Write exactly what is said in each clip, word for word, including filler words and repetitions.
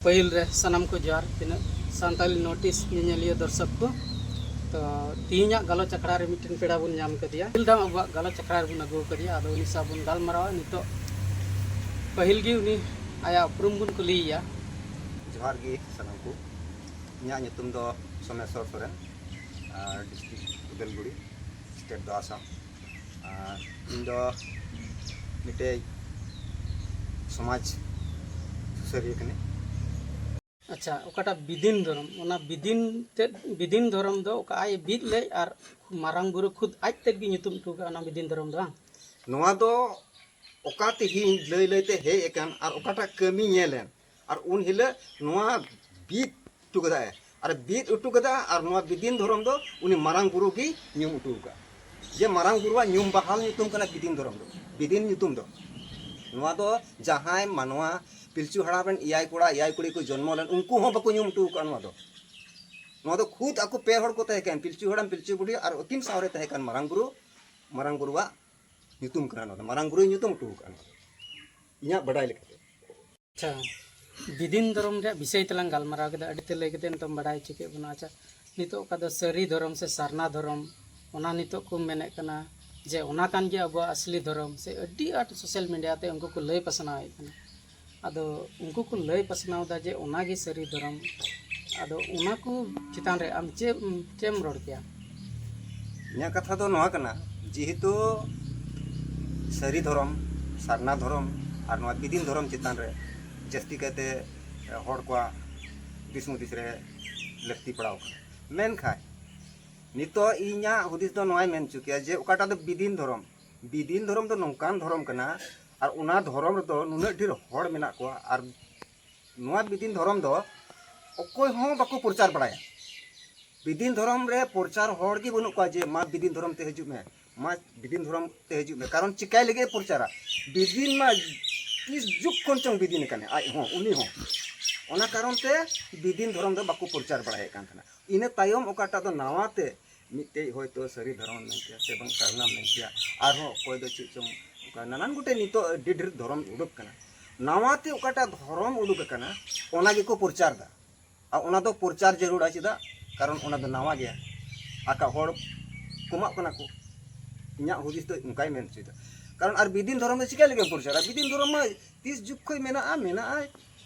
ᱯᱟᱹᱦᱤᱞ ᱨᱮ ᱥᱟᱱᱟᱢ ᱠᱚ ᱡᱚᱦᱟᱨ, ᱛᱤᱱᱟᱹᱜ ᱥᱟᱱᱛᱟᱲᱤ ᱱᱳᱴᱤᱥ ᱧᱮᱧᱮᱞᱤᱭᱟᱹ ᱫᱚᱨᱥᱚᱠ ᱠᱚ᱾ ᱛᱚ, ᱛᱤᱦᱤᱧᱟᱜ ᱜᱟᱞᱚᱪ ᱟᱠᱷᱲᱟ ᱨᱮ ᱢᱤᱫᱴᱮᱱ ᱯᱮᱲᱟ ᱵᱚᱱ ᱧᱟᱢ ᱠᱟᱫᱮᱭᱟ᱾ ᱯᱟᱹᱦᱤᱞ ᱫᱷᱟᱣ ᱟᱵᱚᱣᱟᱜ ᱜᱟᱞᱚᱪ ᱟᱠᱷᱲᱟ ᱨᱮᱵᱚᱱ ᱟᱹᱜᱩ ᱟᱠᱟᱫᱮᱭᱟ, ᱟᱫᱚ ᱩᱱᱤ ᱥᱟᱶ ᱵᱚᱱ ᱜᱟᱞᱢᱟᱨᱟᱣᱟ᱾ ᱱᱤᱛᱚᱜ ᱯᱟᱹᱦᱤᱞ ᱜᱮ ᱩᱱᱤ ᱟᱭᱟᱜ ᱩᱯᱨᱩᱢ ᱵᱚᱱ ᱠᱩᱞᱤᱭᱮᱭᱟ᱾ ᱡᱚᱦᱟᱨ ᱜᱮ ᱥᱟᱱᱟᱢ ᱠᱚ᱾ ᱤᱧᱟᱹᱜ ᱧᱩᱛᱩᱢ ᱫᱚ ᱥᱳᱢᱮᱥᱣᱚᱨ ᱥᱚᱨᱮᱱ, ᱟᱨ ᱰᱤᱥᱴᱨᱤᱠᱴ ᱩᱫᱟᱞᱜᱩᱲᱤ, ᱥᱴᱮᱴ ᱫᱚ ᱟᱥᱟᱢ᱾ ᱟᱨ ᱤᱧ ᱫᱚ ᱢᱤᱫᱴᱮᱡ ᱥᱚᱢᱟᱡᱽ ᱥᱩᱥᱟᱹᱨᱤᱭᱟᱹ ᱠᱟᱹᱱᱟᱹᱧ᱾ ᱟᱪᱪᱷᱟ, ᱚᱠᱟᱴᱟᱜ ᱵᱤᱫᱤᱱ ᱫᱷᱚᱨᱚᱢ, ᱚᱱᱟ ᱵᱤᱫᱤᱱ ᱛᱮᱫ, ᱵᱤᱫᱤᱱ ᱫᱷᱚᱨᱚᱢ ᱫᱚ ᱚᱠᱟ ᱟᱡ ᱮ ᱵᱤᱫ ᱞᱮᱫ ᱟᱨ ᱢᱟᱨᱟᱝ ᱵᱩᱨᱩ ᱠᱷᱩᱫ ᱟᱡ ᱛᱮᱫ ᱜᱮ ᱧᱩᱛᱩᱢ ᱦᱚᱴᱚ ᱠᱟᱜᱼᱟ, ᱚᱱᱟ ᱵᱤᱫᱤᱱ ᱫᱷᱚᱨᱚᱢ ᱫᱚ, ᱵᱟᱝ? ᱱᱚᱣᱟ ᱫᱚ ᱚᱠᱟ ᱛᱮᱦᱤᱧ ᱞᱟᱹᱭ ᱞᱟᱹᱭ ᱛᱮ ᱦᱮᱡ ᱟᱠᱟᱱ ᱟᱨ ᱚᱠᱟᱴᱟᱜ ᱠᱟᱹᱢᱤ ᱧᱮᱞ ᱮᱱ, ᱟᱨ ᱩᱱ ᱦᱤᱞᱳᱜ ᱱᱚᱣᱟ ᱵᱤᱫ ᱦᱚᱴᱚ ᱠᱟᱫᱟᱭ᱾ ᱟᱨ ᱵᱤᱫ ᱦᱚᱴᱚ ᱠᱟᱫᱟ, ᱟᱨ ᱱᱚᱣᱟ ᱵᱤᱫᱤᱱ ᱫᱷᱚᱨᱚᱢ ᱫᱚ ᱩᱱᱤ ᱢᱟᱨᱟᱝ ᱵᱩᱨᱩ ᱜᱮ ᱧᱩᱢ ᱦᱚᱴᱚ ᱠᱟᱜᱼᱟ᱾ ᱡᱮ ᱢᱟᱨᱟᱝ ᱵᱩᱨᱩᱣᱟᱜ ᱧᱩᱢ ᱵᱟᱦᱟᱞ ᱧᱩᱛᱩᱢ ᱠᱟᱱᱟ ᱵᱤᱫᱤᱱ ᱫᱷᱚᱨᱚᱢ ᱫᱚ, ᱵᱤᱫᱤᱱ ᱧᱩᱛᱩᱢ ᱫᱚ᱾ ᱱᱚᱣᱟ ᱫᱚ ᱡᱟᱦᱟᱸᱭ ᱢᱟᱱᱣᱟ ᱯᱤᱞᱪᱩ ᱦᱟᱲᱟᱢ ᱨᱮᱱ ᱮᱭᱟᱭ ᱠᱚᱲᱟ ᱮᱭᱟᱭ ᱠᱩᱲᱤ ᱠᱚ ᱡᱚᱱᱢᱚ ᱞᱮᱱ, ᱩᱱᱠᱩ ᱦᱚᱸ ᱵᱟᱠᱚ ᱧᱩᱢ ᱦᱚᱴᱚ ᱠᱟᱜᱼᱟ ᱱᱚᱣᱟ ᱫᱚ᱾ ᱱᱚᱣᱟ ᱫᱚ ᱠᱷᱩᱫ ᱟᱠᱚ ᱯᱮ ᱦᱚᱲ ᱠᱚ ᱛᱟᱦᱮᱸ ᱠᱟᱱ, ᱯᱤᱞᱪᱩ ᱦᱟᱲᱟᱢ, ᱯᱤᱞᱪᱩ ᱵᱩᱰᱷᱤ ᱟᱨ ᱟᱹᱠᱤᱱ ᱥᱟᱶᱨᱮ ᱛᱟᱦᱮᱸ ᱠᱟᱱ ᱢᱟᱨᱟᱝ ᱵᱩᱨᱩ, ᱢᱟᱨᱟᱝ ᱵᱩᱨᱩᱣᱟᱜ ᱧᱩᱛᱩᱢ ᱠᱟᱱᱟ ᱱᱚᱣᱟ ᱫᱚ, ᱢᱟᱨᱟᱝ ᱵᱩᱨᱩᱭ ᱧᱩᱛᱩᱢ ᱦᱚᱴᱚ ᱠᱟᱜᱼᱟ ᱱᱚᱣᱟ ᱫᱚ, ᱤᱧᱟᱹᱜ ᱵᱟᱰᱟᱭ ᱞᱮᱠᱟᱛᱮ᱾ ᱟᱪᱪᱷᱟ, ᱵᱤᱫᱤᱱ ᱫᱷᱚᱨᱚᱢ ᱨᱮᱭᱟᱜ ᱵᱤᱥᱚᱭ ᱛᱮᱞᱟᱝ ᱜᱟᱞᱢᱟᱨᱟᱣ ᱠᱮᱫᱟ, ᱟᱹᱰᱤ ᱛᱮ ᱞᱟᱹᱭ ᱠᱟᱛᱮ ᱱᱤᱛᱚᱜ ᱵᱟᱰᱟᱭ ᱦᱚᱪᱚ ᱠᱮᱫ ᱵᱚᱱᱟ᱾ ᱟᱪᱪᱷᱟ, ᱱᱤᱛᱚᱜ ᱚᱠᱟ ᱫᱚ ᱥᱟᱹᱨᱤ ᱫᱷᱚᱨᱚᱢ ᱥᱮ ᱥᱟᱨᱱᱟ ᱫᱷᱚᱨᱚᱢ, ᱚᱱᱟ ᱱᱤᱛᱚᱜ ᱠᱚ ᱢᱮᱱᱮᱫ ᱠᱟᱱᱟ ᱡᱮ ᱚᱱᱟ ᱠᱟᱱ ᱜᱮᱭᱟ ᱟᱵᱚᱣᱟᱜ ᱟᱥᱞᱤ ᱫᱷᱚᱨᱚᱢ, ᱥᱮ ᱟᱹᱰᱤ ᱟᱸᱴ ᱥᱳᱥᱟᱞ ᱢᱤᱰᱤᱭᱟ ᱛᱮ ᱩᱱᱠᱩ ᱠᱚ ᱞᱟᱹᱭ ᱯᱟᱥᱱᱟᱣᱮᱫ ᱠᱟᱱᱟ᱾ ᱟᱫᱚ ᱩᱱᱠᱩ ᱠᱚ ᱞᱟᱹᱭ ᱯᱟᱥᱱᱟᱣ ᱮᱫᱟ ᱡᱮ ᱚᱱᱟᱜᱮ ᱥᱟᱹᱨᱤ ᱫᱷᱚᱨᱚᱢ᱾ ᱟᱫᱚ ᱚᱱᱟ ᱠᱚ ᱪᱮᱛᱟᱱ ᱨᱮ ᱟᱢ ᱪᱮᱫ ᱮᱢ, ᱪᱮᱫ ᱮᱢ ᱨᱚᱲ ᱠᱮᱭᱟ? ᱤᱧᱟᱹᱜ ᱠᱟᱛᱷᱟ ᱫᱚ ᱱᱚᱣᱟ ᱠᱟᱱᱟ, ᱡᱮᱦᱮᱛᱩ ᱥᱟᱹᱨᱤ ᱫᱷᱚᱨᱚᱢ, ᱥᱟᱨᱱᱟ ᱫᱷᱚᱨᱚᱢ ᱟᱨ ᱱᱚᱣᱟ ᱵᱤᱫᱤᱱ ᱫᱷᱚᱨᱚᱢ ᱪᱮᱛᱟᱱ ᱨᱮ ᱡᱟᱹᱥᱛᱤ ᱠᱟᱭᱛᱮ ᱦᱚᱲ ᱠᱚᱣᱟᱜ ᱫᱤᱥ ᱦᱩᱫᱤᱥ ᱨᱮ ᱞᱟᱹᱠᱛᱤ ᱯᱟᱲᱟᱣ ᱠᱟᱱᱟ᱾ ᱢᱮᱱᱠᱷᱟᱱ ᱱᱤᱛᱚᱜ ᱤᱧᱟᱹᱜ ᱦᱩᱫᱤᱥ ᱫᱚ ᱱᱚᱣᱟᱭ ᱢᱮᱱ ᱦᱚᱪᱚ ᱠᱮᱭᱟ ᱡᱮ ᱚᱠᱟᱴᱟᱜ ᱫᱚ ᱵᱤᱫᱤᱱ ᱫᱷᱚᱨᱚᱢ, ᱵᱤᱫᱤᱱ ᱫᱷᱚᱨᱚᱢ ᱫᱚ ᱱᱚᱝᱠᱟᱱ ᱫᱷᱚᱨᱚᱢ ᱠᱟᱱᱟ, ᱟᱨ ᱚᱱᱟ ᱫᱷᱚᱨᱚᱢ ᱨᱮᱫᱚ ᱱᱩᱱᱟᱹᱜ ᱰᱷᱮᱨ ᱦᱚᱲ ᱢᱮᱱᱟᱜ ᱠᱚᱣᱟ, ᱟᱨ ᱱᱚᱣᱟ ᱵᱤᱫᱤᱱ ᱫᱷᱚᱨᱚᱢ ᱫᱚ ᱚᱠᱚᱭ ᱦᱚᱸ ᱵᱟᱠᱚ ᱯᱨᱚᱪᱟᱨ ᱵᱟᱲᱟᱭᱟ᱾ ᱵᱤᱫᱤᱱ ᱫᱷᱚᱨᱚᱢ ᱨᱮ ᱯᱨᱚᱪᱟᱨ ᱦᱚᱲ ᱜᱮ ᱵᱟᱹᱱᱩᱜ ᱠᱚᱣᱟ ᱡᱮ ᱢᱟ ᱵᱤᱫᱤᱱ ᱫᱷᱚᱨᱚᱢ ᱛᱮ ᱦᱤᱡᱩᱜ ᱢᱮ, ᱢᱟ ᱵᱤᱫᱤᱱ ᱫᱷᱚᱨᱚᱢ ᱛᱮ ᱦᱤᱡᱩᱜ ᱢᱮ᱾ ᱠᱟᱨᱚᱱ ᱪᱤᱠᱟᱹᱭ ᱞᱟᱹᱜᱤᱫ ᱮ ᱯᱨᱚᱪᱟᱨᱟ? ᱵᱤᱫᱤᱱ ᱢᱟ ᱛᱤᱥ ᱡᱩᱜᱽ ᱠᱷᱚᱱ ᱪᱚᱝ ᱵᱤᱫᱤᱱ ᱠᱟᱱᱟᱭ ᱟᱡ ᱦᱚᱸ, ᱩᱱᱤ ᱦᱚᱸ᱾ ᱚᱱᱟ ᱠᱟᱨᱚᱱ ᱛᱮ ᱵᱤᱫᱤᱱ ᱫᱷᱚᱨᱚᱢ ᱫᱚ ᱵᱟᱠᱚ ᱯᱨᱚᱪᱟᱨ ᱵᱟᱲᱟᱭᱮᱫ ᱠᱟᱱ ᱛᱟᱦᱮᱱᱟ᱾ ᱤᱱᱟᱹ ᱛᱟᱭᱚᱢ ᱚᱠᱟᱴᱟᱜ ᱫᱚ ᱱᱟᱣᱟ ᱛᱮ ᱢᱤᱫᱴᱮᱡ ᱦᱚᱭᱛᱳ ᱥᱟᱹᱨᱤ ᱫᱷᱚᱨᱚᱢ ᱢᱮᱱ ᱠᱮᱭᱟ ᱥᱮ ᱵᱟᱝ ᱥᱟᱨᱱᱟᱢ ᱢᱮᱱ ᱠᱮᱭᱟ, ᱟᱨᱦᱚᱸ ᱚᱠᱚᱭ ᱫᱚ ᱪᱮᱫ ᱪᱚᱝ ᱚᱱᱠᱟ ᱱᱟᱱᱟᱱ ᱜᱚᱴᱮᱡ ᱱᱤᱛᱚᱜ ᱟᱹᱰᱤ ᱰᱷᱮᱨ ᱫᱷᱚᱨᱚᱢ ᱩᱰᱩᱠ ᱠᱟᱱᱟ᱾ ᱱᱟᱣᱟ ᱛᱮ ᱚᱠᱟᱴᱟᱜ ᱫᱷᱚᱨᱚᱢ ᱩᱰᱩᱠ ᱟᱠᱟᱱᱟ, ᱚᱱᱟ ᱜᱮᱠᱚ ᱯᱨᱚᱪᱟᱨ ᱫᱟ᱾ ᱟᱨ ᱚᱱᱟ ᱫᱚ ᱯᱨᱚᱪᱟᱨ ᱡᱟᱹᱨᱩᱲᱟ᱾ ᱪᱮᱫᱟᱜ? ᱠᱟᱨᱚᱱ ᱚᱱᱟ ᱫᱚ ᱱᱟᱣᱟ ᱜᱮᱭᱟ᱾ ᱟᱠᱟ ᱦᱚᱲ ᱠᱚᱢᱟᱜ ᱠᱟᱱᱟ ᱠᱚ, ᱤᱧᱟᱹᱜ ᱦᱩᱫᱤᱥ ᱫᱚ ᱚᱱᱠᱟᱭ ᱢᱮᱱ ᱦᱚᱪᱚᱭᱮᱫᱟ᱾ ᱠᱟᱨᱚᱱ ᱟᱨ ᱵᱤᱫᱤᱱ ᱫᱷᱚᱨᱚᱢ ᱫᱚ ᱪᱤᱠᱟ ᱞᱟᱹᱜᱤᱫ ᱮᱢ ᱯᱨᱚᱪᱟᱨᱟ? ᱵᱤᱫᱤᱱ ᱫᱷᱚᱨᱚᱢ ᱢᱟ ᱛᱤᱥ ᱡᱩᱜᱽ ᱠᱷᱚᱱ ᱢᱮᱱᱟᱜᱼᱟ, ᱢᱮᱱᱟᱜᱼᱟ,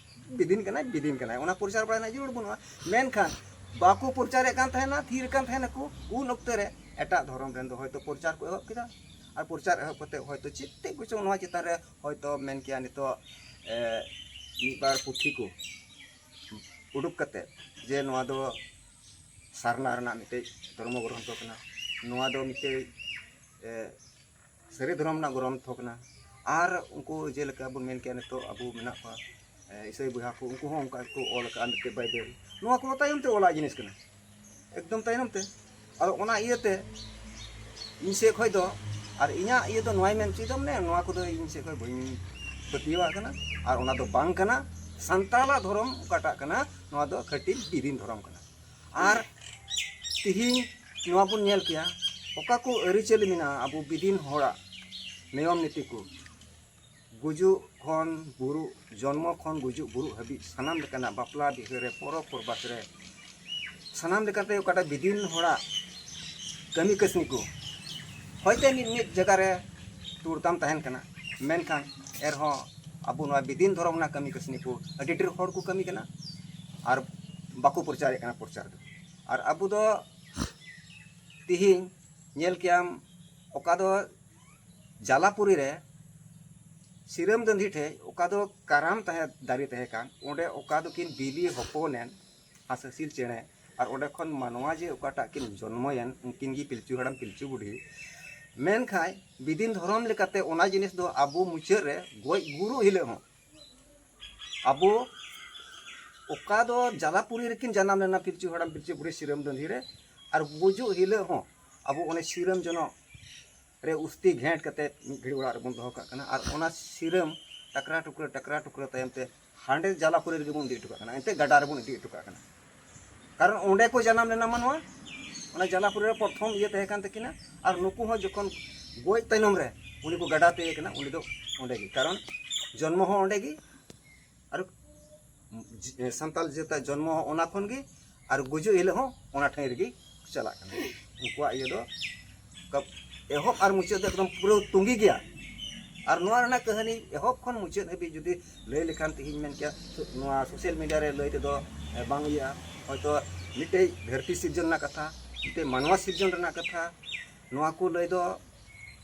ᱵᱤᱫᱤᱱ ᱠᱟᱱᱟᱭ, ᱵᱤᱫᱤᱱ ᱠᱟᱱᱟᱭ, ᱚᱱᱟ ᱯᱨᱚᱪᱟᱨ ᱵᱟᱲᱟᱭ ᱨᱮᱱᱟᱜ ᱡᱟᱹᱨᱩᱲ ᱵᱟᱹᱱᱩᱜᱼᱟ᱾ ᱢᱮᱱᱠᱷᱟᱱ ᱵᱟᱠᱚ ᱯᱨᱚᱪᱟᱨᱮᱫ ᱠᱟᱱ ᱛᱟᱦᱮᱱᱟ, ᱛᱷᱤᱨ ᱠᱟᱱ ᱛᱟᱦᱮᱱᱟᱠᱚ᱾ ᱩᱱ ᱚᱠᱛᱮ ᱨᱮ ᱮᱴᱟᱜ ᱫᱷᱚᱨᱚᱢ ᱨᱮᱱ ᱫᱚ ᱦᱚᱭᱛᱳ ᱯᱨᱚᱪᱟᱨ ᱠᱚ ᱮᱦᱚᱵ ᱠᱮᱫᱟ, ᱟᱨ ᱯᱨᱚᱪᱟᱨ ᱮᱦᱚᱵ ᱠᱟᱛᱮ ᱦᱚᱭᱛᱳ ᱪᱮᱫ ᱛᱮᱫ ᱠᱚᱪᱚᱝ ᱱᱚᱣᱟ ᱪᱮᱛᱟᱱ ᱨᱮ ᱦᱚᱭᱛᱳ ᱢᱮᱱ ᱠᱮᱭᱟ ᱱᱤᱛᱚᱜ, ᱮ, ᱢᱤᱫ ᱵᱟᱨ ᱯᱩᱛᱷᱤ ᱠᱚ ᱩᱰᱩᱠ ᱠᱟᱛᱮ ᱡᱮ ᱱᱚᱣᱟ ᱫᱚ ᱥᱟᱨᱱᱟ ᱨᱮᱱᱟᱜ ᱢᱤᱫᱴᱮᱡ ᱫᱷᱚᱨᱢᱚ ᱜᱨᱚᱱᱛᱷᱚ ᱠᱟᱱᱟ, ᱱᱚᱣᱟ ᱫᱚ ᱢᱤᱫᱴᱮᱡ, ᱮ, ᱥᱟᱹᱨᱤ ᱫᱷᱚᱨᱚᱢ ᱨᱮᱱᱟᱜ ᱜᱨᱚᱱᱛᱷᱚ ᱠᱟᱱᱟ᱾ ᱟᱨ ᱩᱱᱠᱩ ᱡᱮᱞᱮᱠᱟ ᱵᱚᱱ ᱢᱮᱱ ᱠᱮᱭᱟ ᱱᱤᱛᱚᱜ ᱟᱵᱚ ᱢᱮᱱᱟᱜ ᱠᱚᱣᱟ, ᱮ, ᱤᱥᱟᱹᱭ ᱵᱚᱭᱦᱟ ᱠᱚ, ᱩᱱᱠᱩ ᱦᱚᱸ ᱚᱱᱠᱟ ᱜᱮᱠᱚ ᱚᱞ ᱟᱠᱟᱫᱼᱟ ᱢᱤᱫᱴᱮᱡ ᱵᱟᱭᱵᱮᱞ᱾ ᱱᱚᱣᱟ ᱠᱚᱫᱚ ᱛᱟᱭᱚᱢ ᱛᱮ ᱚᱞᱟᱜ ᱡᱤᱱᱤᱥ ᱠᱟᱱᱟ, ᱮᱠᱫᱚᱢ ᱛᱟᱭᱱᱚᱢ ᱛᱮ᱾ ᱟᱫᱚ ᱚᱱᱟ ᱤᱭᱟᱹᱛᱮ ᱤᱧ ᱥᱮᱫ ᱠᱷᱚᱡ ᱫᱚ, ᱟᱨ ᱤᱧᱟᱹᱜ ᱤᱭᱟᱹ ᱫᱚ ᱱᱚᱣᱟᱭ ᱢᱮᱱ ᱦᱚᱪᱚᱭᱮᱫᱟ, ᱢᱟᱱᱮ ᱱᱚᱣᱟ ᱠᱚᱫᱚ ᱤᱧ ᱥᱮᱫ ᱠᱷᱚᱡ ᱵᱟᱹᱧ ᱯᱟᱹᱛᱭᱟᱹᱣᱟᱜ ᱠᱟᱱᱟ᱾ ᱟᱨ ᱚᱱᱟ ᱫᱚ ᱵᱟᱝ ᱠᱟᱱᱟ᱾ ᱥᱟᱱᱛᱟᱞᱟᱜ ᱫᱷᱚᱨᱚᱢ ᱚᱠᱟᱴᱟᱜ ᱠᱟᱱᱟ, ᱱᱚᱣᱟ ᱫᱚ ᱠᱷᱟᱹᱴᱤ ᱵᱤᱫᱤᱱ ᱫᱷᱚᱨᱚᱢ ᱠᱟᱱᱟ᱾ ᱟᱨ ᱛᱤᱦᱤᱧ ᱱᱚᱣᱟ ᱵᱚᱱ ᱧᱮᱞ ᱠᱮᱭᱟ, ᱚᱠᱟ ᱠᱚ ᱟᱹᱨᱤᱪᱟᱹᱞᱤ ᱢᱮᱱᱟᱜᱼᱟ ᱟᱵᱚ ᱵᱤᱫᱤᱱ ᱦᱚᱲᱟᱜ ᱱᱤᱭᱚᱢ ᱱᱤᱛᱤ ᱠᱚ, ᱜᱩᱡᱩᱜ ᱠᱷᱚᱱ ᱵᱩᱨᱩᱜ, ᱡᱚᱱᱢᱚ ᱠᱷᱚᱱ ᱜᱩᱡᱩᱜ ᱵᱩᱨᱩᱜ ᱦᱟᱹᱵᱤᱡ ᱥᱟᱱᱟᱢ ᱞᱮᱠᱟᱱᱟᱜ ᱵᱟᱯᱞᱟ ᱵᱤᱦᱟᱹ ᱨᱮ, ᱯᱚᱨᱚᱵᱽ ᱯᱚᱨᱵᱟᱥ ᱨᱮ, ᱥᱟᱱᱟᱢ ᱞᱮᱠᱟᱛᱮ ᱚᱠᱟᱴᱟᱜ ᱵᱤᱫᱤᱱ ᱦᱚᱲᱟᱜ ᱠᱟᱹᱢᱤ ᱠᱟᱹᱥᱱᱤ ᱠᱚ ᱦᱚᱭᱛᱮ ᱢᱤᱫ ᱢᱤᱫ ᱡᱟᱭᱜᱟ ᱨᱮ ᱛᱩᱲᱛᱟᱢ ᱛᱟᱦᱮᱱ ᱠᱟᱱᱟ, ᱢᱮᱱᱠᱷᱟᱱ ᱮᱱᱨᱮᱦᱚᱸ ᱟᱵᱚ ᱱᱚᱣᱟ ᱵᱤᱫᱤᱱ ᱫᱷᱚᱨᱚᱢ ᱨᱮᱱᱟᱜ ᱠᱟᱹᱢᱤ ᱠᱟᱹᱥᱱᱤ ᱠᱚ ᱟᱹᱰᱤ ᱰᱷᱮᱨ ᱦᱚᱲ ᱠᱚ ᱠᱟᱹᱢᱤ ᱠᱟᱱᱟ ᱟᱨ ᱵᱟᱠᱚ ᱯᱨᱚᱪᱟᱨᱮᱫ ᱠᱟᱱᱟ ᱯᱨᱚᱪᱟᱨ ᱫᱚ᱾ ᱟᱨ ᱟᱵᱚ ᱫᱚ ᱛᱤᱦᱤᱧ ᱧᱮᱞ ᱠᱮᱭᱟᱢ, ᱚᱠᱟ ᱫᱚ ᱡᱟᱞᱟᱯᱩᱨᱤ ᱨᱮ ᱥᱤᱨᱟᱹᱢ ᱫᱟᱹᱱᱫᱷᱤ ᱴᱷᱮᱡ ᱚᱠᱟ ᱫᱚ ᱠᱟᱨᱟᱢ ᱛᱟᱦᱮᱸ, ᱫᱟᱨᱮ ᱛᱟᱦᱮᱸ ᱠᱟᱱ, ᱚᱸᱰᱮ ᱚᱠᱟ ᱫᱚᱠᱤᱱ ᱵᱤᱞᱤ ᱦᱚᱯᱚᱱᱮᱱ ᱦᱟᱸᱥᱼᱦᱟᱸᱥᱤᱞ ᱪᱮᱬᱮ, ᱟᱨ ᱚᱸᱰᱮ ᱠᱷᱚᱱ ᱢᱟᱱᱣᱟ ᱡᱮ ᱚᱠᱟᱴᱟᱜ ᱠᱤᱱ ᱡᱚᱱᱢᱚᱭᱮᱱ, ᱩᱱᱠᱤᱱ ᱜᱮ ᱯᱤᱞᱪᱩ ᱦᱟᱲᱟᱢ ᱯᱤᱞᱪᱩ ᱵᱩᱰᱷᱤ᱾ ᱢᱮᱱᱠᱷᱟᱱ ᱵᱤᱫᱤᱱ ᱫᱷᱚᱨᱚᱢ ᱞᱮᱠᱟᱛᱮ ᱚᱱᱟ ᱡᱤᱱᱤᱥ ᱫᱚ ᱟᱵᱚ ᱢᱩᱪᱟᱹᱫ ᱨᱮ ᱜᱚᱡ ᱜᱩᱨᱩᱜ ᱦᱤᱞᱳᱜ ᱦᱚᱸ ᱟᱵᱚ ᱚᱠᱟ ᱫᱚ ᱡᱟᱞᱟᱯᱩᱨᱤ ᱨᱮᱠᱤᱱ ᱡᱟᱱᱟᱢ ᱞᱮᱱᱟ ᱯᱤᱞᱪᱩ ᱦᱟᱲᱟᱢ ᱯᱤᱞᱪᱩ ᱵᱩᱲᱦᱤ ᱥᱤᱨᱟᱹᱢ ᱫᱟᱹᱱᱫᱷᱤ ᱨᱮ, ᱟᱨ ᱜᱩᱡᱩᱜ ᱦᱤᱞᱳᱜ ᱦᱚᱸ ᱟᱵᱚ ᱚᱱᱮ ᱥᱤᱨᱟᱹᱢ ᱡᱚᱱᱚᱜ ᱨᱮ ᱩᱥᱛᱤ ᱜᱷᱮᱸᱴ ᱠᱟᱛᱮ ᱢᱤᱫ ᱜᱷᱟᱹᱲᱤ ᱚᱲᱟᱜ ᱨᱮᱵᱚᱱ ᱫᱚᱦᱚ ᱠᱟᱜ ᱠᱟᱱᱟ᱾ ᱟᱨ ᱚᱱᱟ ᱥᱤᱨᱟᱹᱢ ᱴᱟᱠᱨᱟ ᱴᱩᱠᱨᱟᱹ ᱴᱟᱠᱨᱟ ᱴᱩᱠᱨᱟᱹ ᱛᱟᱭᱚᱢ ᱛᱮ ᱦᱟᱸᱰᱮ ᱡᱟᱞᱟᱯᱩᱨᱤ ᱨᱮᱜᱮ ᱵᱚᱱ ᱤᱫᱤ ᱦᱚᱴᱚ ᱠᱟᱜ ᱠᱟᱱᱟ, ᱮᱱᱛᱮ ᱜᱟᱰᱟ ᱨᱮᱵᱚᱱ ᱤᱫᱤ ᱦᱚᱴᱚ ᱠᱟᱜ ᱠᱟᱱᱟ᱾ ᱠᱟᱨᱚᱱ ᱚᱸᱰᱮ ᱠᱚ ᱡᱟᱱᱟᱢ ᱞᱮᱱᱟ ᱢᱟᱱᱣᱟ, ᱚᱱᱟ ᱡᱟᱞᱟᱯᱩᱨᱤ ᱨᱮ ᱯᱨᱚᱛᱷᱚᱢ ᱤᱭᱟᱹ ᱛᱟᱦᱮᱸ ᱠᱟᱱ ᱛᱟᱹᱠᱤᱱᱟ᱾ ᱟᱨ ᱱᱩᱠᱩ ᱦᱚᱸ ᱡᱚᱠᱷᱚᱱ ᱜᱚᱡ ᱛᱟᱭᱱᱚᱢ ᱨᱮ ᱩᱱᱤ ᱠᱚ ᱜᱟᱰᱟ ᱛᱮ ᱤᱭᱟᱹ ᱠᱟᱱᱟ, ᱩᱱᱤ ᱫᱚ ᱚᱸᱰᱮ ᱜᱮ᱾ ᱠᱟᱨᱚᱱ ᱡᱚᱱᱢᱚ ᱦᱚᱸ ᱚᱸᱰᱮ ᱜᱮ, ᱟᱨ ᱡᱤ-, ᱥᱟᱱᱛᱟᱞ ᱡᱟᱹᱛᱟᱜ ᱡᱚᱱᱢᱚ ᱦᱚᱸ ᱚᱱᱟ ᱠᱷᱚᱱ ᱜᱮ, ᱟᱨ ᱜᱩᱡᱩᱜ ᱦᱤᱞᱳᱜ ᱦᱚᱸ ᱚᱱᱟ ᱴᱷᱟᱹᱭ ᱨᱮᱜᱮ ᱪᱟᱞᱟᱜ ᱠᱟᱱᱟ᱾ ᱩᱱᱠᱩᱣᱟᱜ ᱤᱭᱟᱹ ᱫᱚ ᱠᱟᱯ-, ᱮᱦᱚᱵ ᱟᱨ ᱢᱩᱪᱟᱹᱫ ᱫᱚ ᱮᱠᱫᱚᱢ ᱯᱩᱨᱟᱹ ᱛᱩᱸᱜᱤ ᱜᱮᱭᱟ᱾ ᱟᱨ ᱱᱚᱣᱟ ᱨᱮᱱᱟᱜ ᱠᱟᱹᱦᱱᱤ ᱮᱦᱚᱵ ᱠᱷᱚᱱ ᱢᱩᱪᱟᱹᱫ ᱦᱟᱹᱵᱤᱡ ᱡᱩᱫᱤ ᱞᱟᱹᱭ ᱞᱮᱠᱷᱟᱱ, ᱛᱮᱦᱮᱧ ᱢᱮᱱ ᱠᱮᱭᱟ, ᱱᱚᱣᱟ ᱥᱳᱥᱟᱞ ᱢᱤᱰᱤᱭᱟ ᱨᱮ ᱞᱟᱹᱭ ᱛᱮᱫᱚ, ᱮ, ᱵᱟᱝ ᱤᱭᱟᱹᱜᱼᱟ᱾ ᱦᱚᱭᱛᱳ ᱢᱤᱫᱴᱮᱡ ᱫᱷᱟᱹᱨᱛᱤ ᱥᱤᱨᱡᱚᱱ ᱨᱮᱱᱟᱜ ᱠᱟᱛᱷᱟ, ᱢᱤᱫᱴᱮᱡ ᱢᱟᱱᱣᱟ ᱥᱤᱨᱡᱚᱱ ᱨᱮᱱᱟᱜ ᱠᱟᱛᱷᱟ, ᱱᱚᱣᱟ ᱠᱚ ᱞᱟᱹᱭ ᱫᱚ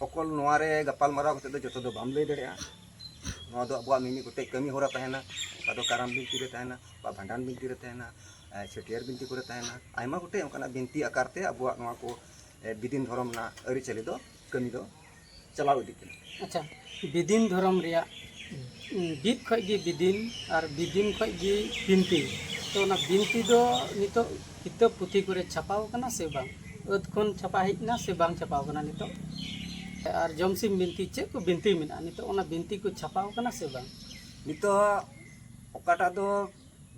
ᱚᱠᱚᱞ ᱱᱚᱣᱟ ᱨᱮ ᱜᱟᱯᱟᱞ ᱢᱟᱨᱟᱣ ᱠᱟᱛᱮ ᱫᱚ ᱡᱚᱛᱚ ᱫᱚ ᱵᱟᱢ ᱞᱟᱹᱭ ᱫᱟᱲᱮᱭᱟᱜᱼᱟ᱾ ᱱᱚᱣᱟ ᱫᱚ ᱟᱵᱚᱣᱟᱜ ᱢᱤᱢᱤᱫ ᱜᱚᱴᱮᱡ ᱠᱟᱹᱢᱤ ᱦᱚᱨᱟ ᱛᱟᱦᱮᱱᱟ᱾ ᱚᱠᱟ ᱫᱚ ᱠᱟᱨᱟᱢ ᱵᱤᱱᱛᱤ ᱨᱮ ᱛᱟᱦᱮᱱᱟ, ᱚᱠᱟ ᱵᱷᱟᱸᱰᱟᱱ ᱵᱤᱱᱛᱤ ᱨᱮ ᱛᱟᱦᱮᱱᱟ, ᱮ, ᱪᱷᱟᱹᱴᱭᱟᱹᱨ ᱵᱤᱱᱛᱤ ᱠᱚᱨᱮ ᱛᱟᱦᱮᱱᱟ, ᱟᱭᱢᱟ ᱜᱚᱴᱮᱡ ᱚᱱᱠᱟᱱᱟᱜ ᱵᱤᱱᱛᱤ ᱟᱠᱟᱨ ᱛᱮ ᱟᱵᱚᱣᱟᱜ ᱱᱚᱣᱟ ᱠᱚ, ᱮ, ᱵᱤᱫᱤᱱ ᱫᱷᱚᱨᱚᱢ ᱨᱮᱱᱟᱜ ᱟᱹᱨᱤᱪᱟᱹᱞᱤ ᱫᱚ, ᱠᱟᱹᱢᱤ ᱫᱚ ᱪᱟᱞᱟᱣ ᱤᱫᱤᱜ ᱠᱟᱱᱟ᱾ ᱟᱪᱪᱷᱟ, ᱵᱤᱫᱤᱱ ᱫᱷᱚᱨᱚᱢ ᱨᱮᱭᱟᱜ, ᱩᱸ, ᱵᱤᱫ ᱠᱷᱚᱡ ᱜᱮ ᱵᱤᱫᱤᱱ ᱟᱨ ᱵᱤᱫᱤᱱ ᱠᱷᱚᱡ ᱜᱮ ᱵᱤᱱᱛᱤ᱾ ᱛᱚ, ᱚᱱᱟ ᱵᱤᱱᱛᱤ ᱫᱚ ᱱᱤᱛᱚᱜ ᱠᱤᱛᱟᱹᱵ ᱯᱩᱛᱷᱤ ᱠᱚᱨᱮ ᱪᱷᱟᱯᱟᱣ ᱠᱟᱱᱟ ᱥᱮ ᱵᱟᱝ? ᱟᱹᱫ ᱠᱷᱚᱱ ᱪᱷᱟᱯᱟ ᱦᱮᱡ ᱮᱱᱟ ᱥᱮ ᱵᱟᱝ ᱪᱷᱟᱯᱟᱣ ᱠᱟᱱᱟ ᱱᱤᱛᱚᱜ? ᱟᱨ ᱡᱚᱢᱥᱤᱢ ᱵᱤᱱᱛᱤ, ᱪᱮᱫ ᱠᱚ ᱵᱤᱱᱛᱤ ᱢᱮᱱᱟᱜᱼᱟ ᱱᱤᱛᱚᱜ, ᱚᱱᱟ ᱵᱤᱱᱛᱤ ᱠᱚ ᱪᱷᱟᱯᱟᱣ ᱠᱟᱱᱟ ᱥᱮ ᱵᱟᱝ? ᱱᱤᱛᱚᱜ ᱚᱠᱟᱴᱟᱜ ᱫᱚ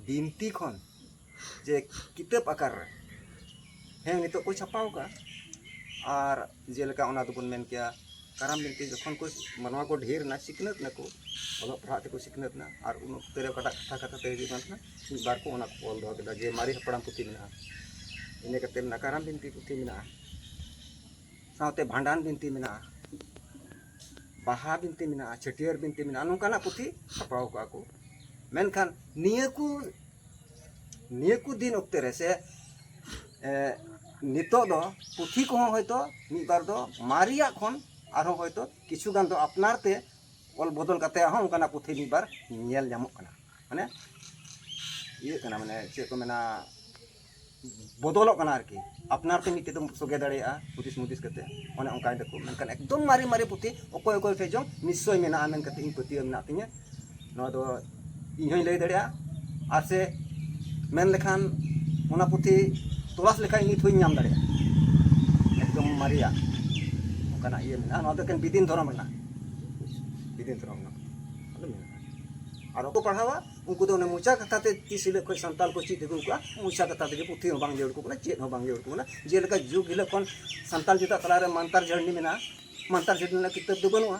ᱵᱤᱱᱛᱤ ᱠᱷᱚᱱ ᱡᱮ ᱠᱤᱛᱟᱹᱵ ᱟᱠᱟᱨ ᱨᱮ, ᱦᱮᱸ, ᱱᱤᱛᱚᱜ ᱠᱚ ᱪᱷᱟᱯᱟᱣ ᱠᱟᱜᱼᱟ᱾ ᱟᱨ ᱡᱮᱞᱮᱠᱟ ᱚᱱᱟ ᱫᱚᱵᱚᱱ ᱢᱮᱱ ᱠᱮᱭᱟ, ᱠᱟᱨᱟᱢ ᱵᱤᱱᱛᱤ ᱡᱚᱠᱷᱚᱱ ᱠᱚ, ᱢᱟᱱᱣᱟ ᱠᱚ ᱰᱷᱮᱨ ᱮᱱᱟ, ᱥᱤᱠᱷᱱᱟᱹᱛ ᱱᱟᱠᱚ, ᱚᱞᱚᱜ ᱯᱟᱲᱦᱟᱜ ᱛᱮᱠᱚ ᱥᱤᱠᱷᱱᱟᱹᱛ ᱮᱱᱟ, ᱟᱨ ᱩᱱ ᱚᱠᱛᱮ ᱨᱮ ᱚᱠᱟᱴᱟᱜ ᱠᱟᱛᱷᱟ ᱠᱟᱛᱷᱟ ᱛᱮ ᱦᱤᱡᱩᱜ ᱠᱟᱱ ᱛᱟᱦᱮᱱᱟ, ᱢᱤᱫ ᱵᱟᱨ ᱠᱚ ᱚᱱᱟ ᱠᱚ ᱚᱞ ᱫᱚᱦᱚ ᱠᱮᱫᱟ, ᱡᱮ ᱢᱟᱨᱮ ᱦᱟᱯᱲᱟᱢ ᱯᱩᱛᱷᱤ ᱢᱮᱱᱟᱜᱼᱟ᱾ ᱤᱱᱟᱹ ᱠᱟᱛᱮ ᱢᱮᱱᱟᱜᱼᱟ ᱠᱟᱨᱟᱢ ᱵᱤᱱᱛᱤ ᱯᱩᱛᱷᱤ ᱢᱮᱱᱟᱜᱼᱟ, ᱥᱟᱶᱛᱮ ᱵᱷᱟᱸᱰᱟᱱ ᱵᱤᱱᱛᱤ ᱢᱮᱱᱟᱜᱼᱟ, ᱵᱟᱦᱟ ᱵᱤᱱᱛᱤ ᱢᱮᱱᱟᱜᱼᱟ, ᱪᱷᱟᱹᱴᱭᱟᱹᱨ ᱵᱤᱱᱛᱤ ᱢᱮᱱᱟᱜᱼᱟ, ᱱᱚᱝᱠᱟᱱᱟᱜ ᱯᱩᱛᱷᱤ ᱪᱷᱟᱯᱟᱣ ᱠᱟᱜᱼᱟ ᱠᱚ᱾ ᱢᱮᱱᱠᱷᱟᱱ ᱱᱤᱭᱟᱹ ᱠᱚ, ᱱᱤᱭᱟᱹ ᱠᱚ ᱫᱤᱱ ᱚᱠᱛᱮ ᱨᱮ ᱥᱮ, ᱮ, ᱱᱤᱛᱚᱜ ᱫᱚ ᱯᱩᱛᱷᱤ ᱠᱚᱦᱚᱸ ᱦᱚᱭᱛᱳ ᱢᱤᱫ ᱵᱟᱨ ᱫᱚ ᱢᱟᱨᱮᱭᱟᱜ ᱠᱷᱚᱱ ᱟᱨᱦᱚᱸ ᱦᱚᱭᱛᱳ ᱠᱤᱪᱷᱩ ᱜᱟᱱ ᱫᱚ ᱟᱯᱱᱟᱨ ᱛᱮ ᱚᱞ ᱵᱚᱫᱚᱞ ᱠᱟᱛᱮ ᱦᱚᱸ ᱚᱱᱠᱟᱱᱟᱜ ᱯᱩᱛᱷᱤ ᱢᱤᱫ ᱵᱟᱨ ᱧᱮᱞ ᱧᱟᱢᱚᱜ ᱠᱟᱱᱟ᱾ ᱢᱟᱱᱮ ᱤᱭᱟᱹᱜ ᱠᱟᱱᱟ, ᱢᱟᱱᱮ ᱪᱮᱫ ᱠᱚ ᱢᱮᱱᱟ, ᱵᱚᱫᱚᱞᱚᱜ ᱠᱟᱱᱟ ᱟᱨᱠᱤ᱾ ᱟᱯᱱᱟᱨ ᱛᱮ ᱢᱤᱫᱴᱮᱡ ᱫᱚᱢ ᱥᱚᱜᱮ ᱫᱟᱲᱮᱭᱟᱜᱼᱟ ᱦᱩᱫᱤᱥ ᱢᱩᱫᱤᱥ ᱠᱟᱛᱮ, ᱚᱱᱮ ᱚᱱᱠᱟᱭ ᱫᱟᱠᱚ᱾ ᱢᱮᱱᱠᱷᱟᱱ ᱮᱠᱫᱚᱢ ᱢᱟᱨᱮ ᱢᱟᱨᱮ ᱯᱩᱛᱷᱤ ᱚᱠᱚᱭ ᱚᱠᱚᱭ ᱴᱷᱮᱡ ᱪᱚᱝ ᱱᱤᱥᱪᱚᱭ ᱢᱮᱱᱟᱜᱼᱟ ᱢᱮᱱ ᱠᱟᱛᱮ ᱤᱧ ᱯᱟᱹᱛᱭᱟᱹᱣ ᱢᱮᱱᱟᱜ ᱛᱤᱧᱟᱹ᱾ ᱱᱚᱣᱟ ᱫᱚ ᱤᱧ ᱦᱚᱸᱧ ᱞᱟᱹᱭ ᱫᱟᱲᱮᱭᱟᱜᱼᱟ, ᱟᱨ ᱥᱮ ᱢᱮᱱ ᱞᱮᱠᱷᱟᱱ ᱚᱱᱟ ᱯᱩᱛᱷᱤ ᱛᱚᱞᱟᱥ ᱞᱮᱠᱷᱟᱱ ᱱᱤᱛ ᱦᱚᱸᱧ ᱧᱟᱢ ᱫᱟᱲᱮᱭᱟᱜᱼᱟ, ᱮᱠᱫᱚᱢ ᱢᱟᱨᱮᱭᱟᱜ ᱚᱱᱠᱟᱱᱟᱜ ᱤᱭᱟᱹ ᱢᱮᱱᱟᱜᱼᱟ᱾ ᱱᱚᱣᱟ ᱫᱚ ᱮᱠᱮᱱ ᱵᱤᱫᱤᱱ ᱫᱷᱚᱨᱚᱢ ᱨᱮᱱᱟᱜ, ᱵᱤᱫᱤᱱ ᱫᱷᱚᱨᱚᱢ ᱨᱮᱱᱟᱜ ᱯᱩᱛᱷᱤ ᱫᱚ ᱢᱮᱱᱟᱜᱼᱟ᱾ ᱟᱨ ᱵᱟᱠᱚ ᱯᱟᱲᱦᱟᱣᱟ, ᱩᱱᱠᱩ ᱫᱚ ᱚᱱᱮ ᱢᱚᱪᱟ ᱠᱟᱛᱷᱟ ᱛᱮ ᱛᱤᱥ ᱦᱤᱞᱳᱜ ᱠᱷᱚᱱ ᱥᱟᱱᱛᱟᱲ ᱠᱚ ᱪᱮᱫ ᱟᱹᱜᱩ ᱠᱟᱜᱼᱟ, ᱢᱚᱪᱟ ᱠᱟᱛᱷᱟ ᱛᱮᱜᱮ, ᱯᱩᱛᱷᱤ ᱦᱚᱸ ᱵᱟᱝ ᱡᱟᱹᱨᱩᱲ ᱠᱚ ᱠᱟᱱᱟ, ᱪᱮᱫ ᱦᱚᱸ ᱵᱟᱝ ᱡᱟᱹᱨᱩᱲ ᱠᱚ ᱠᱟᱱᱟ᱾ ᱡᱮᱞᱮᱠᱟ ᱡᱩᱜᱽ ᱦᱤᱞᱳᱜ ᱠᱷᱚᱱ ᱥᱟᱱᱛᱟᱲ ᱡᱟᱹᱛᱟᱜ ᱛᱟᱞᱟᱨᱮ ᱢᱟᱱᱛᱟᱨ ᱡᱷᱟᱹᱨᱱᱤ ᱢᱮᱱᱟᱜᱼᱟ, ᱢᱟᱱᱛᱟᱨ ᱡᱷᱟᱹᱨᱱᱤ ᱨᱮᱱᱟᱜ ᱠᱤᱛᱟᱹᱵ ᱫᱚ ᱵᱟᱹᱱᱩᱜᱼᱟ᱾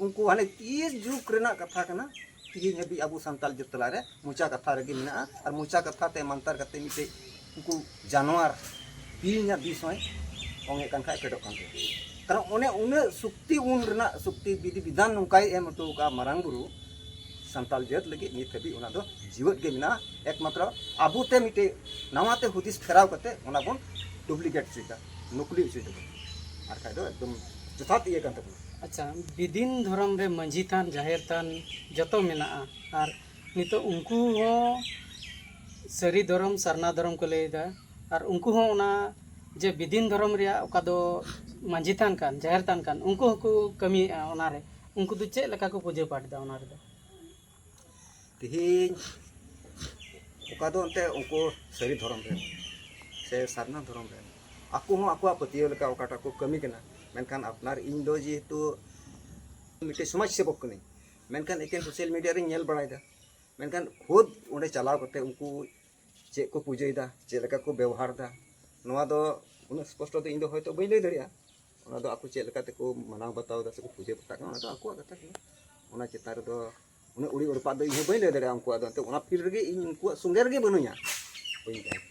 ᱩᱱᱠᱩ ᱦᱟᱱᱮ ᱛᱤᱥ ᱡᱩᱜᱽ ᱨᱮᱱᱟᱜ ᱠᱟᱛᱷᱟ ᱠᱟᱱᱟ, ᱛᱤᱦᱤᱧ ᱦᱟᱹᱵᱤᱡ ᱟᱵᱚ ᱥᱟᱱᱛᱟᱲ ᱡᱟᱹᱛ ᱛᱟᱞᱟᱨᱮ ᱢᱚᱪᱟ ᱠᱟᱛᱷᱟ ᱨᱮᱜᱮ ᱢᱮᱱᱟᱜᱼᱟ᱾ ᱟᱨ ᱢᱚᱪᱟ ᱠᱟᱛᱷᱟ ᱛᱮ ᱢᱟᱱᱛᱟᱨ ᱠᱟᱛᱮ ᱢᱤᱫᱴᱮᱡ ᱩᱱᱠᱩ ᱡᱟᱱᱣᱟᱨ ᱵᱤᱧ ᱨᱮᱱᱟᱜ ᱵᱤᱥ ᱦᱚᱸᱭ ᱚᱝᱮᱫ ᱠᱟᱱ ᱠᱷᱟᱡ ᱯᱷᱮᱰᱚᱜ ᱠᱟᱱ ᱛᱟᱵᱚᱱᱟ᱾ ᱠᱟᱨᱚᱱ ᱚᱱᱮ ᱩᱱᱟᱹᱜ ᱥᱚᱠᱛᱤ ᱩᱱ ᱨᱮᱱᱟᱜ ᱥᱚᱠᱛᱤ ᱵᱤᱫᱷᱤ ᱵᱤᱫᱷᱟᱱ ᱱᱚᱝᱠᱟᱭ ᱮᱢ ᱦᱚᱴᱚ ᱟᱠᱟᱫᱼᱟ ᱢᱟᱨᱟᱝ ᱵᱩᱨᱩ, ᱥᱟᱱᱛᱟᱲ ᱡᱟᱹᱛ ᱞᱟᱹᱜᱤᱫ ᱱᱤᱛ ᱦᱟᱹᱵᱤᱡ ᱚᱱᱟ ᱫᱚ ᱡᱤᱣᱮᱫ ᱜᱮ ᱢᱮᱱᱟᱜᱼᱟ᱾ ᱮᱠᱢᱟᱛᱨᱚ ᱟᱵᱚᱛᱮ ᱢᱤᱫᱴᱮᱡ ᱱᱟᱣᱟᱛᱮ ᱦᱩᱫᱤᱥ ᱯᱷᱮᱨᱟᱣ ᱠᱟᱛᱮ ᱚᱱᱟ ᱵᱚᱱ ᱰᱩᱯᱞᱤᱠᱮᱴ ᱦᱚᱪᱚᱭᱮᱫᱟ, ᱱᱚᱠᱞᱤ ᱦᱚᱪᱚᱭᱮᱫᱟ ᱵᱚᱱ᱾ ᱟᱨ ᱠᱷᱟᱡ ᱫᱚ ᱮᱠᱫᱚᱢ ᱡᱚᱛᱷᱟᱛ ᱤᱭᱟᱹ ᱠᱟᱱ ᱛᱟᱵᱚᱱᱟ᱾ ᱟᱪᱪᱷᱟ, ᱵᱤᱫᱤᱱ ᱫᱷᱚᱨᱚᱢ ᱨᱮ ᱢᱟᱹᱡᱷᱤ ᱛᱷᱟᱱ, ᱡᱟᱦᱮᱨ ᱛᱷᱟᱱ ᱡᱚᱛᱚ ᱢᱮᱱᱟᱜᱼᱟ, ᱟᱨ ᱱᱤᱛᱚᱜ ᱩᱱᱠᱩ ᱦᱚᱸ ᱥᱟᱹᱨᱤ ᱫᱷᱚᱨᱚᱢ, ᱥᱟᱨᱱᱟ ᱫᱷᱚᱨᱚᱢ ᱠᱚ ᱞᱟᱹᱭᱮᱫᱟ, ᱟᱨ ᱩᱱᱠᱩ ᱦᱚᱸ ᱚᱱᱟ ᱡᱮ ᱵᱤᱫᱤᱱ ᱫᱷᱚᱨᱚᱢ ᱨᱮᱭᱟᱜ ᱚᱠᱟ ᱫᱚ ᱢᱟᱹᱡᱷᱤ ᱛᱷᱟᱱ ᱠᱟᱱ, ᱡᱟᱦᱮᱨ ᱛᱷᱟᱱ ᱠᱟᱱ, ᱩᱱᱠᱩ ᱦᱚᱸᱠᱚ ᱠᱟᱹᱢᱤᱭᱮᱫᱼᱟ ᱚᱱᱟᱨᱮ᱾ ᱩᱱᱠᱩ ᱫᱚ ᱪᱮᱫ ᱞᱮᱠᱟ ᱠᱚ ᱯᱩᱡᱟᱹ ᱯᱟᱴ ᱮᱫᱟ ᱚᱱᱟ ᱨᱮᱫᱚ? ᱛᱮᱦᱮᱧ ᱚᱠᱟ ᱫᱚ ᱮᱱᱛᱮ ᱩᱱᱠᱩ ᱥᱟᱹᱨᱤ ᱫᱷᱚᱨᱚᱢ ᱨᱮᱱ ᱥᱮ ᱥᱟᱨᱱᱟ ᱫᱷᱚᱨᱚᱢ ᱨᱮᱱ, ᱟᱠᱚ ᱦᱚᱸ ᱟᱠᱚᱣᱟᱜ ᱯᱟᱹᱛᱭᱟᱹᱣ ᱞᱮᱠᱟ ᱚᱠᱟᱴᱟᱜ ᱠᱚ ᱠᱟᱹᱢᱤ ᱠᱟᱱᱟ᱾ ᱢᱮᱱᱠᱷᱟᱱ ᱟᱯᱱᱟᱨ ᱤᱧ ᱫᱚ ᱡᱮᱦᱮᱛᱩ ᱢᱤᱫᱴᱮᱱ ᱥᱚᱢᱟᱡᱽ ᱥᱮᱵᱚᱠ ᱠᱟᱹᱱᱟᱹᱧ, ᱢᱮᱱᱠᱷᱟᱱ ᱮᱠᱮᱱ ᱥᱳᱥᱟᱞ ᱢᱤᱰᱤᱭᱟ ᱨᱤᱧ ᱧᱮᱞ ᱵᱟᱲᱟᱭᱮᱫᱟ᱾ ᱢᱮᱱᱠᱷᱟᱱ ᱠᱷᱩᱫ ᱚᱸᱰᱮ ᱪᱟᱞᱟᱣ ᱠᱟᱛᱮ ᱩᱱᱠᱩ ᱪᱮᱫ ᱠᱚ ᱯᱩᱡᱟᱹᱭᱮᱫᱟ, ᱪᱮᱫ ᱞᱮᱠᱟ ᱠᱚ ᱵᱮᱣᱦᱟᱨ ᱮᱫᱟ, ᱱᱚᱣᱟ ᱫᱚ ᱩᱱᱟᱹᱜ ᱥᱯᱚᱥᱴᱚ ᱫᱚ ᱤᱧ ᱫᱚ ᱦᱚᱭᱛᱳ ᱵᱟᱹᱧ ᱞᱟᱹᱭ ᱫᱟᱲᱮᱭᱟᱜᱼᱟ᱾ ᱚᱱᱟ ᱫᱚ ᱟᱠᱚ ᱪᱮᱫ ᱞᱮᱠᱟ ᱛᱮᱠᱚ ᱢᱟᱱᱟᱣ ᱵᱟᱛᱟᱣ ᱮᱫᱟ ᱥᱮᱠᱚ ᱯᱩᱡᱟᱹ ᱯᱟᱥᱟᱜ ᱠᱟᱱᱟ, ᱚᱱᱟ ᱫᱚ ᱟᱠᱚᱣᱟᱜ ᱠᱟᱛᱷᱟ ᱠᱟᱱᱟ᱾ ᱚᱱᱟ ᱪᱮᱛᱟᱱ ᱨᱮᱫᱚ ᱩᱱᱟᱹᱜ ᱩᱲᱤ ᱩᱲᱯᱟᱜ ᱫᱚ ᱤᱧ ᱦᱚᱸ ᱵᱟᱹᱧ ᱞᱟᱹᱭ ᱫᱟᱲᱮᱭᱟᱜᱼᱟ ᱩᱱᱠᱩᱣᱟᱜ ᱫᱚ᱾ ᱮᱱᱛᱮ ᱚᱱᱟ ᱯᱷᱤᱞᱰ ᱨᱮᱜᱮ ᱤᱧ ᱩᱱᱠᱩᱣᱟᱜ ᱥᱚᱸᱜᱮ ᱨᱮᱜᱮ ᱵᱟᱹᱱᱩᱧᱟ, ᱵᱟᱹᱧ ᱛᱟᱦᱮᱸ᱾